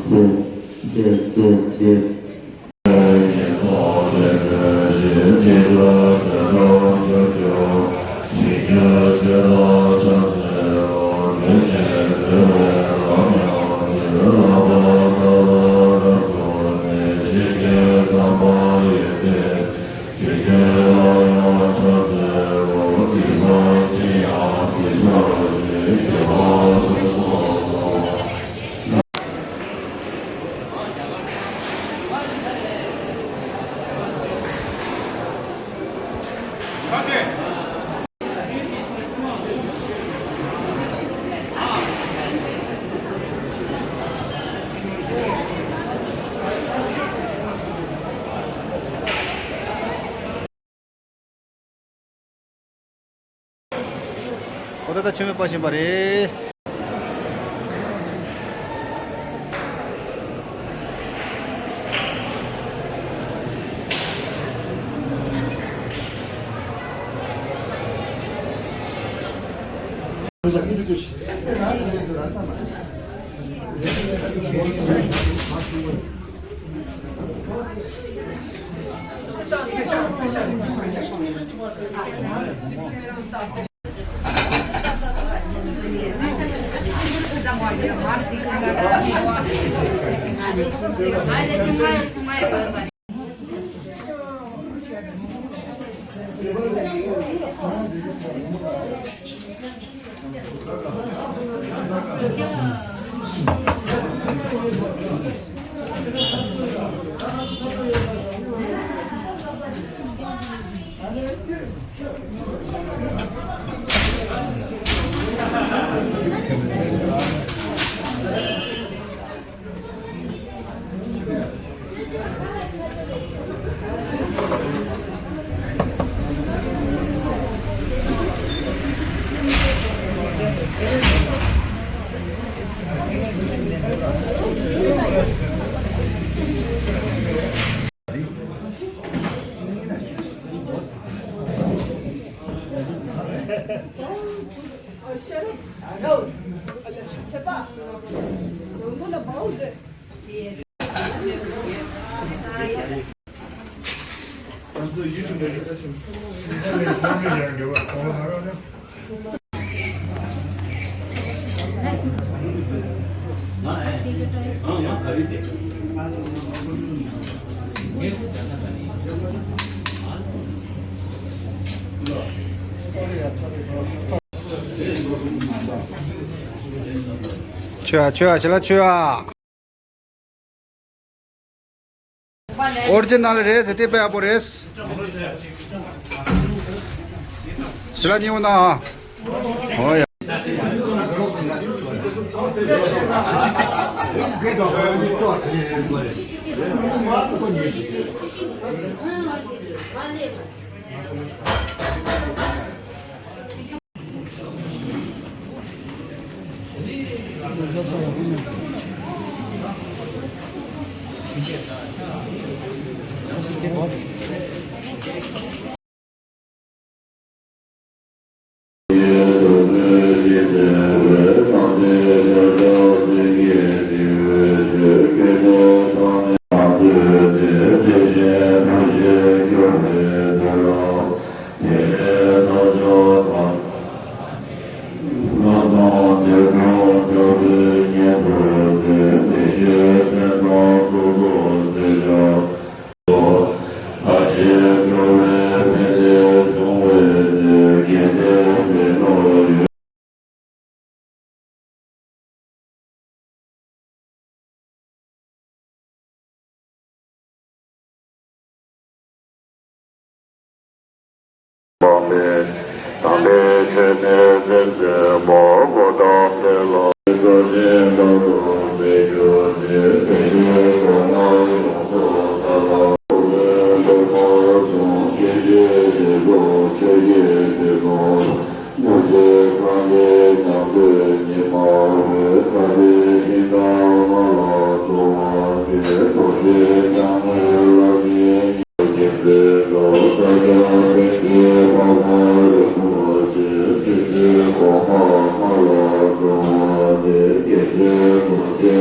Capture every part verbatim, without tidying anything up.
ཚེ་ཚེ་ཚེ་ཚེ། ཨོ་ད་ད་མཆོད་མེ་སྤར་བཞིན་པ་རེད། ཆོས་ཨ་ཆོས་ཨ་ཆ་ལ་ཆོས་ཨ། ཨོ་རི་ཇི་ནལ་རེད་ཟེར་དེ་དཔེ་ཡག་པོ་རེད། ཞི་ལ་ཉིའུ་ན། ཨོ་ཡ། དམ་པའི་ཆོས་ནི་མཛེས་མཛེས་པོ་གོ་ཏམ་དེ་ལ། སོ་སོ་ཆེན་པོ་དུ་མཛད་རྒྱུ་ཞེས་དེ་ཆོས་གོ་ལྔ་ཡོངས་སུ་གསལ་ལ། ལོ་ལོ་ལོ་ལོ་སྐྱེ་མཆེད་བཞི་པོ་ཆོས་ཀྱི་སྤྱི་སོ། སྨྱོ་བྱེད་སངས་རྒྱས་ཉམས་དོད་ཉི་མ་འོད། ཁ་ཆེ་ཤིང་རྟ་ལྔ་ལ་སོགས་པ་སྟེ། རྡོ་རྗེ་འཆང་ངེས་ལ་ཅི་སྙེད་ཀྱི་མཛད་པ། ས་སྐྱ་པཎ་ཆེན་འཕགས་པ་རིན་པོ་ཆེ་ཁྲི་སྲོང་ལྡེ་བཙན་གོང་མ་ལྔ་ལ་སོགས་པ་སྟེ། དགེ་ཚུལ་རྡོ་རྗེ།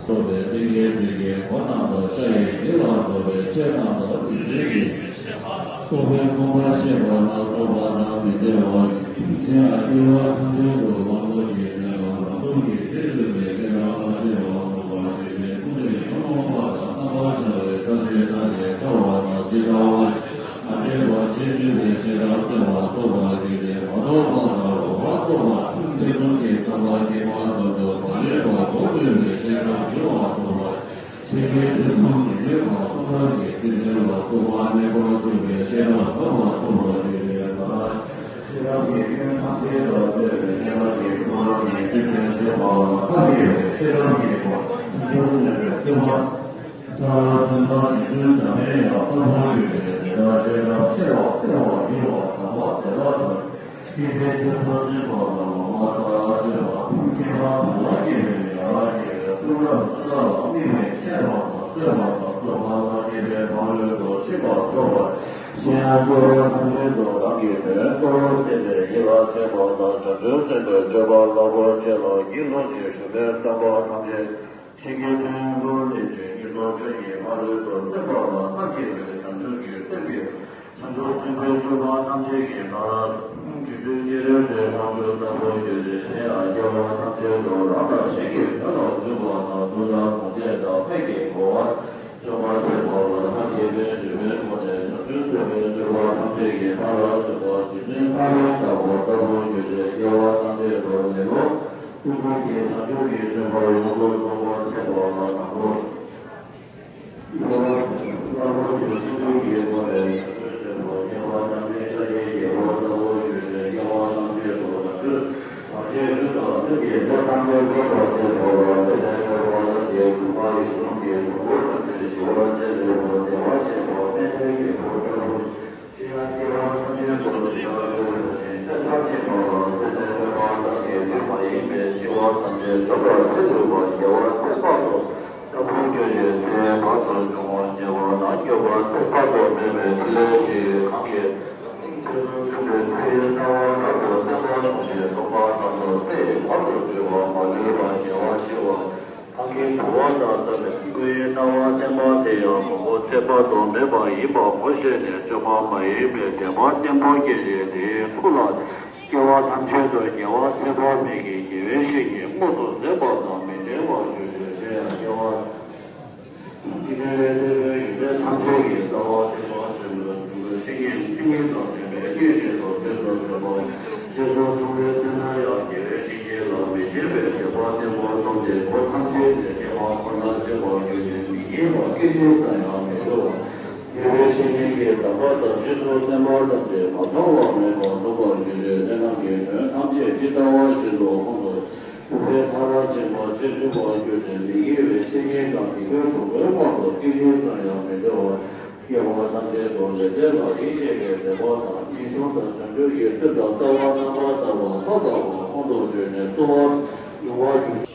རྫོགས་པའི་ཏིང་ངེ་འཛིན་གྱི་སྒོ་རྣམས་དང་ཤ་ཡི་གཉེར་བ་རྫོགས་པའི་ཕྱེད་རྣམས་དང་མི་འབྲལ་གྱི་སོགས་པའི་སྟོང་པར་ཤེས་པ་རྣམས་རྟོགས་པ་རྣམས་མི་འབྲལ་བ་ཡིན། གཞན་ཡང་སྐྱེ་བ་ཐམས་ཅད་དུ་དབང་པོ་གི་དོན་ལ་རང་སྟོབས་ཀྱིས་ཆེད་ལུས་པའི་ཤེས་རབ་ཐམས་ཅད་དབང་དུ་བ་ཡོད་པའི་ཀུན་ནས་ཀུན་སློང་པ་དང་རྣམ་པར་བྱང་བའི་ཕྲ་ཤེས་ཕྲ་ཞིང་ཕྲ་བ་དང་ཇི་ལྟ་བ་བཞིན་མ་དྲན་པར་ཆེད་ལུས་པའི་ཤེས་རབ་བརྩོན་པ་རྟོགས་པ་རྒྱུད་ལས་མ་རྟོགས་པ་དང་རོ་མ་རྟོགས་པ་དེ་ཚོ་གི་བསམ་པ་སྐྱེས་མ་ཐག་ཏུ་མ་ལུས་པ་མགོ་ཐོན་པའི་ཤེས་རབ་འགྱུར་བ་རྟོགས་པ། ཆེ་བའི་དུས་གསུམ་གྱི་གནས་པ་གསུང་རབ་ཀྱི་ཚིག་དོན་ལ་རྟོགས་པ་གནས་པར་བྱུང་བའི་ཤེས་རབ་ཟབ་པ་རྟོགས་པ་རྒྱུད་ལས་མ་རྟོགས། ཤེས་རབ་ཀྱི་སྐྱོན་ཐམས་ཅད་ལ་བརྟགས་པའི་ཤེས་རབ་ཀྱི་གསུང་རབ་ཀྱི་ཚིག་དོན་ཤེས་པ་ལ་མཐའ་ཡས་པའི་ཤེས་རབ་ཀྱི་སྒོ་ཆེན་པོ་སྟོན་པའི་བརྩེ་བ། ཐར་སེམས་དཔའ་རྗེ་བཙུན་འཇམ་དཔལ་ཡང་དཔའ་བོ་ཡོད་པས་དེ་ལྟར་ཤེས་རབ་ཆེ་བ་གསལ་བ་འགྱུར་བ་ཟབ་པ་དེ་ལ་ལྟོས། ཀྱེ་ཕན་ཆད་སོ་སོའི་བར་ལ་ངོ་མ་ཐག་ཆོད་པ་ཁྱད་པར་དུ་མ་སྐྱེས་པའི་ཡར་སྐྱེ་བའི་གསུང་རབ་ཀུན་བརྟགས་ལ་དམིགས་པའི་ཆེ་བ་དང་རྩོད་པ་དང་རྩོད་པ་ལ་སྐྱེས་པའི་བག་ཡོད་དུ་ཤེས་པ་རྟོགས་པ། གཞན་ཡང་སྐྱེ་བ་ཐམས་ཅད་དུ་རང་གི་དོན་གཙོ་བོར་བྱས་ཏེ་ཡིད་ལ་བྱེད་པ་དང་བྱང་ཆུབ་སེམས་དཔའི་སྤྱོད་པ་རླབས་པོ་ཆེ་ལ་སྒྱིད་ལུག་ཅིང་ཞུམ་པའི་བསམ་པ་ཐམས་ཅད། ཆེ་གེ་ཕན་ཡོན་ལོག་ལས་ཀྱི་ཉེར་ལྡོག་ཆོས་ཉིད་མ་ལུས་པར་བརྩོན་པ་ལ་མཐའ་བསྐྱེད་པའི་བྱང་ཆུབ་ཀྱི་སེམས་ཀྱིས། བྱང་ཆུབ་སེམས་དཔའི་སྤྱོད་པ་ཐམས་ཅད་ཀྱི་བདག་ཉིད་དུ་བྱེད་པའི་དབང་ཕྱུག་ལྟ་བུར་གྱུར་ཏེ། གཞན་ཡང་སྐྱེ་བ་ཐམས་ཅད་དུ་རང་དང་གཞན་གྱི་དོན་ལ་འཇུག་པ་དང་། དུས་དང་གང་འདོད་དང་ཕས་ཀྱི་གོ་བ་སྤྱོད་པ་ཆེན་པོ་ལ་མཐའ་ཡས་པའི་འབྲས་བུའི་སྒོ་ནས་བྱང་ཆུབ་སེམས་དཔའི་སྤྱོད་པ་ཐམས་ཅད་ཀྱི་མཐར་ཐུག་པ་རྗེ་བཙུན་ཕ་རོལ་ཏུ་ཕྱིན་པ་ལྟ་བུར་གྱུར་ཏེ། སྐྱེ་བ་ཐམས་ཅད་དུ་ལེ་ལོ། ཀུན་རྟོག་གི་བྱང་ཆུབ་ཀྱི་སྤྱོད་པ་ཡོངས་སུ་རྫོགས་པར་བྱེད་པ་ལ་དང་པོ། སླར་ལོངས་སྤྱོད་ཀྱི་ཀུན་རྟོག་གི་སྒོ་ནས་བྱང་ཆུབ་སེམས་དཔའ་སྐྱེ་བ་ཐམས་ཅད་ཤཱཀྱའི་རྒྱལ་པོ་ལྟ་བུར་གྱུར་ཏེ། སྐྱེ་བ་ཐམས་ཅད་དུ་བྱང་ཆུབ་བར་ཆད་རིམས་དང་གནོད་ཀྱི་རླུང་ཐམས་ཅད་འཁྲུགས་པར་བྱེད་པ་ལ་ལྟོས་ཏེ། སྐྱེ་བ་ཐམས་ཅད་ཀུན་དགའ་ཡིད་འོང་གི་གཟུགས་པོ་ཐམས་ཅད་ཞི་བར་བྱེད་པའི་བདེ་བ་ཆེན་པོ་དཔལ་ལྡན་གྱི་བུ་ལྟ་བུར། དེ་ཡང་སྐྱེ་བ་ཐམས་ཅད་དུ་བདེ་བ་འདོད་པའི་སེམས་ཐག་ཆོད་པ་ལ་ལྟོས་ཏེ། སྐྱེ་བ་ཐམས་ཅད་དུ་མ་ཡིན་པའི་ཤི་བ་ཐམས་ཅད་འཇོམས་པར་ཆེད་དུ་བ་རྒྱལ་བ་སེམས་དཔའ་ཐོབ། ལྟ་བུར་གྱུར་ཅིང་། ཚེ་བར་དུ་འབྱུང་བ་ཉེ་བ་ན་སྐྱོབ་པ་ཚེ་དཔག་ཏུ་མེད་པའི་ཕྲིན་ལས་ཀྱིས་གང་གི་ཆེད་དུ་མཐུན་པའི་མཐའ་ཡས་ལྟ་བ་རབ་ཏུ་གསལ་བར་གསུངས་ཤིང་། སྟོང་པ་ལྟ་བུར་ཚེ་བར་དུ་འགྲོ་བ་མ་ལུས་པ་རྒྱལ་བ་ཞི་བ་གང་གིས་གྲོལ་བ་དང་ལྟ་བུའི་ལྟ་བ་བསྟན་པ་དེ་ཡང་མང་པོ་ཚེ་དཔག་ཏུ་མེད་པ་ཡིན་པ་ངོ་ཤེས་ནས་བཅོས་མ་མ་ཡིན་པའི་བདེན་པ་གཏན་པོ་སྐྱེས་ཏེ། དེའི་ཚུལ་ལ། སྐྱེ་བ་ཐམས་ཅད་དུ་རྒྱལ་བ་སེམས་དཔའ་མིག་གི་རྒྱལ་བའི་ཞལ་གྱིས་མངོན་དུ་མཛད་པ་དང་མི་འབྲལ་བར་གྱུར་ཅིག། གཞན་ཡང་སྐྱེ་བ་ཇི་སྙེད་པའི་ལྟ་བུའི་ཡོན་ཏན་ཐམས་ཅད་ཀྱི་རྩ་བ་ཆེན་པོ་ཆེན་པོའི་ཐུགས་ཀྱི་བཤེས་གཉེན་ཏིང་ངེ་དང་ལྡན་པའི་དངོས་གཞི་དུ་ཐོས་སུ་ཐོས་པ། རྗེས་སུ་བཟུང་བའི་ཚེ་ན་ཡང་རྒྱལ་བའི་བཤེས་གཉེན་ལ་མི་བརྗེད་པའི་དད་པ་བརྟན་པོར་བསམས་ཏེ། འཁོར་ཐམས་ཅད་ནས་སྐྱེ་བ་ཁོ་ནར་སྤྱད་པར་གྱུར་ཅིང་མི་སྐྱེ་བ་སྐད་ཅིག་ཙམ་ཡང་མི་འགྲོ་བ། རྒྱལ་བའི་བཤེས་གཉེན་གྱི་དམ་པ་དང་རྗེས་སུ་བསྟན་པ་རྣམས་ཀྱིས་མ་ཚང་བ་མེད་པར་འགྲུབ་པར་གྱུར་ཅིག། དེ་རྣམས་ཀྱི་དོན་ཐམས་ཅད་ཇི་ལྟ་བ་བཞིན་དུ་ཁོང་དུ་ཆུད་པའི་ཕ་རོལ་ཕྱིན་པ་ཇི་མཐུན་པར་གྱུར་ཏེ། མི་དགེ་བའི་བཤེས་གཉེན་དང་དགེ་བའི་གྲོགས་པོའི་དབང་དུ་སྐད་ཅིག་ཙམ་ཡང་མི་འགྲོ་བར། སྐྱེ་བ་ཐམས་ཅད་དུ་ལས་འབྲས་ལ་ཡིད་ཆེས་པའི་དད་པ་དང་། ངེས་འབྱུང་དང་བྱང་ཆུབ་ཀྱི་སེམས་དང་ལྟ་བ་རྣམ་པར་དག་པ་མཐའ་དག་པ་ཁོང་དུ་ཆུད་ནས་སྤྲོ་བ་ཡོང་བར་འགྱུར།